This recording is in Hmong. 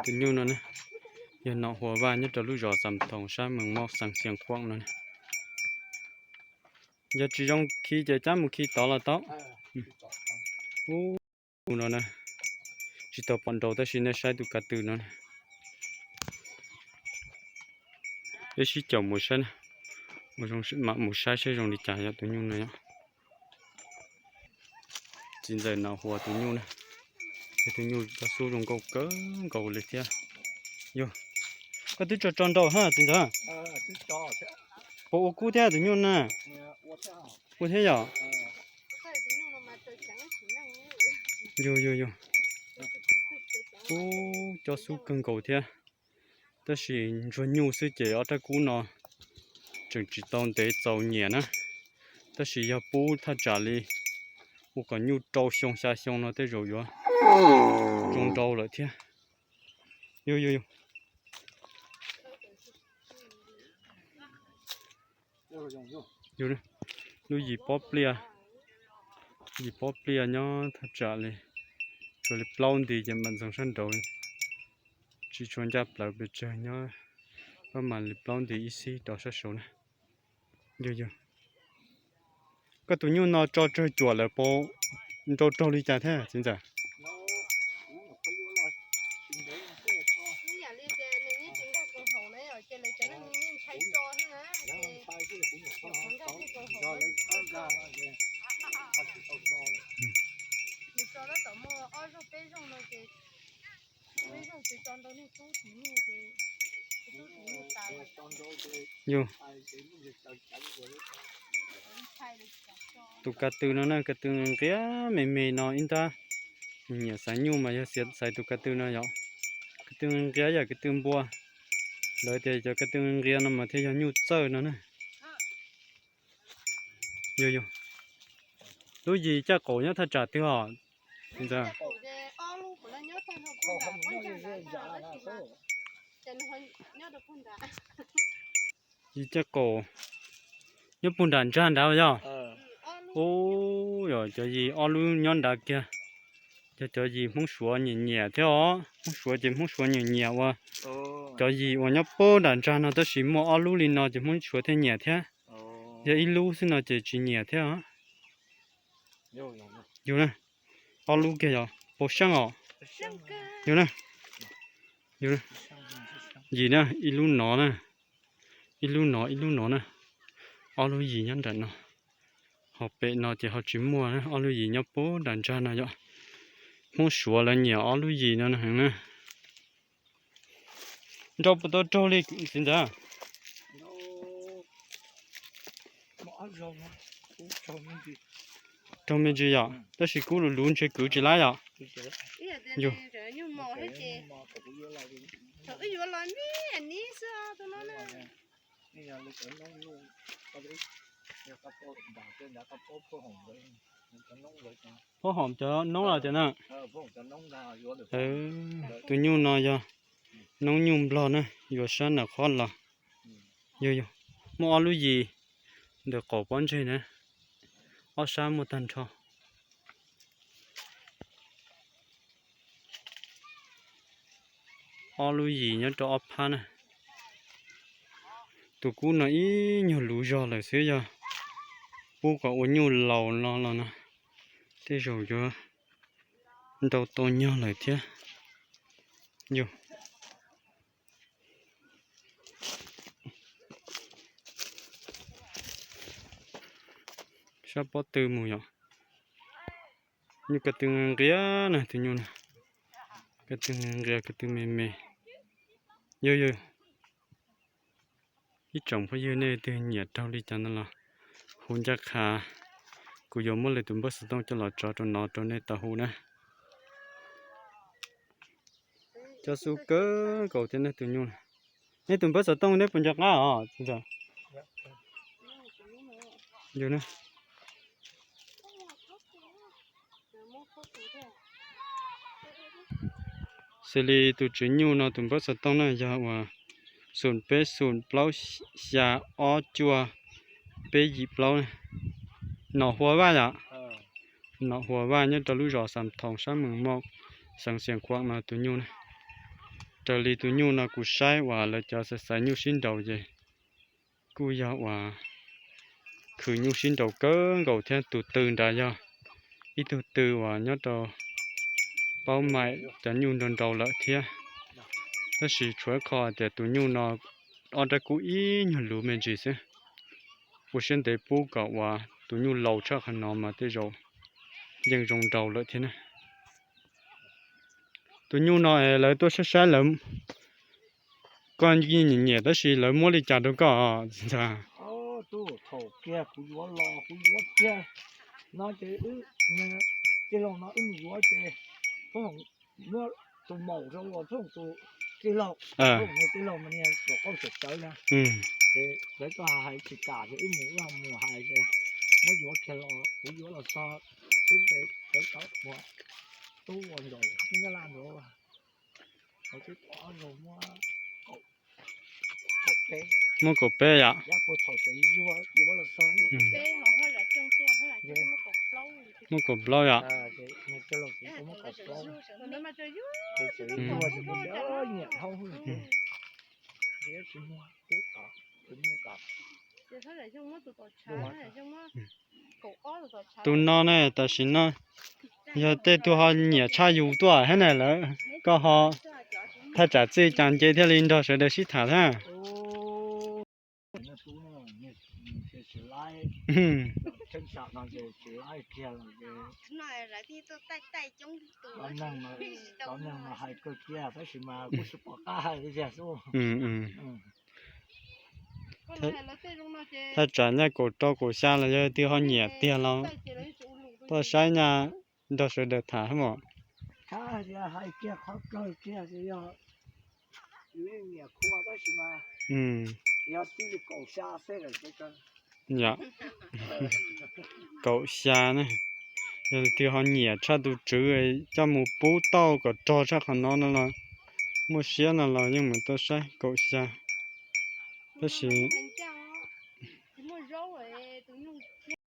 Tus nyuj no ne, yog Nom Huas Vaj nyob rau lub zos Xam Thoos sab Mees Moj xeev Xiav Khuam no ne. Yog tsis zoo khi ces cab mus khi tod los tau. Ub, no na, tsis tau pom nraud tab sis nej saib tus kav tw no. Peb sib caum mus saib na, mam mus saib saib zoo li cas yog tus nyuj no. Txiv ntxawm Nom Huas tus nyuj na, tus nyuj cov xub zoo nkauj kawg nkaus li thiab. Yog, koj twb tso tso nraud hab txiv ntxawm? Puas ua kub thiab tus nyuj na? Ua thiab yom? Yog yog yog. Ub, cov xub kawg nkaus thiab. Tab sis ntsuag nyuj xwb ces ob rab kub no tseem tsis tau ntev txaus nyiam na. Tab sis yog pub thaj tsam li ua kom nyuj rau xyoo xya xyoo no tej zaum yuav zoo nrau lawm thiab. Yog yog yog. Lub yim pob pliaj, yim pob pliaj nyob thaj tsam li, tsuas li plaub nti ces mam ntxeev sab nraud, tsis tshua ncaj plawv pes tsawg nyob, pab mam li plaub nti ib xib rau sab saud na. Yog yog. Koj tus nyuj no tso tsawg cuam lawm puas nrau raug li cas thiab txiv ntxawm? Yog. Tus kav tw no na, kav tw nqia me me no ib nrab, nyiam xaiv nyuj mas yog xaiv tus kav tw no yom. Kav tw nqia yam kav tw npua, lawv tias cov kav tw nqia no mas thiaj yog nyuj txawj no na. Yog yog. Lub yim caj qaum nyob thaj tsam twg os? Yim caj qaum nyob puag nram ntsag nrad yog? Ub, yog cov yim ob lub nyob nrad kiag. Yog cov yim Hmoob Suav nyiam nyiam thiab os. Hmoob Suav ces Hmoob Suav nyiam nyiam ua cov yim uas nyob puag nram ntsag no tab sis muaj ob lub li no ces Hmoob Suav thiaj nyiam thiab. Yog ib lub xwb no ces tsis nyiam thiab os. Yus na, ob lub kiag yog puas seej os? Yus na, yus na, yim na, ib lub no na, ib lub no ib lub no na, ob lub yim nyob nram no. Ho pem no ces ho tsis muaj na, ob lub yim nyob puag nram ntsag no yom. Hmoob Suav lawv nyiam ob lub yim no na heev na. Nrau puas tau raug li txiv ntxawm? Raug me ntsis yom, tab sis kub luv luv ntshe kwv tsis laib yom. Yus. Phab hom cov noob los tias na. Tus nyuj no yog noob nyuj nplog na, yuav sab nram qhov los. Yog yog, muaj ob lub yim ntawm qaum pob ntseg na, ob sab muaj tag nrho. Ob lub yim nyob rau ob phab na. Tus kub no ib nyuag luv zog lawm xwb, yog pub kom ua nyuj laus no los no tej zaum yuav nrau tau nyog lawm thiab. Yog sab pob tw mus yom. Nyuj ko tw nqia na, tus nyuj na, ko tw nqia ko tw me me. Yog yog, ib tsoom phooj ywg nej twg nyiam raug li cas no los hu ncaj qha, kuv yuav muab lawv tus npawb xov tooj coj los tso rau no rau nej tau hu na. Cov xub kawg nkaus thiab nej tus nyuj. Nej tus npawb xov tooj neb puas nco qab os? Yog na. Xws li tus tswv nyuj no tus npawb xov tooj na yog uas xoom peb xoom plaub xya ob cuaj peb yim plaub. Nom Huas Vaj yom? Nom Huas Vaj nyob rau lub zos Xam Thoos sab Mees Moj Xeev Xias Khuam no tus nyuj na. Raws li tus nyuj no kuv saib uas lawv cov xaiv xaiv nyuj sib nraus ces kuj yog uas khwv nyuj sib nraus kawg nkaus thiab. Tus tw nrad yog ib tug tw uas nyob rau Paub Maim cov nyuj nrau nrau lawm thiab. Tab sis tshuav ib qho tias tus nyuj no ob rab kub ib nyuag luv me ntsis xwb. Ua siab ntev pub kom uas tus nyuj laus tshaj qhov no mas tej zaum yeej zoo nrau lawm thiab na. Tus nyuj no es lawv tuaj saib saib lawv, koj nyiam nyiam tab sis lawv muab li cas rau koj ntxawg? Thaum kiag kuv yuav los kuv yuav kiag no ces wb, tij laug no wb mus yuav ces pheej muab tus maum rau los pheej tus tij laug, pheej tus tij laug mas niag tuam qauj sawv sawv na. Ces lawv tuaj hais tsis kam ces wb mus, wb mus hais ces muab yuav kiag los kuv yuav los txog xwb ces lawv tau ua tub ua ntxawm Nyab Laj ntawd. Muab kaum peb yom. Muab kaum plaub yom. Tus no ne, tam sim no yog tej tug ho nyiam tshaj yus tuaj thiab na lawm, koj ho thaj tsam txij cas nce thiaj li nrog sawv daws sib tham thiab. Thaj tsam nyaj kaum rau kaum xya los yog twg ho nyiam tiag los tuaj saib nyaj nrog sawv daws tham thiab mos. Yom, kaum xya ne. Yog leej twg ho nyiam tshaj tus tswv coj mus pub tauj kom rog tshaj qhov no no los muaj siab no los yeej mus tuaj saib kaum xya. Tab sis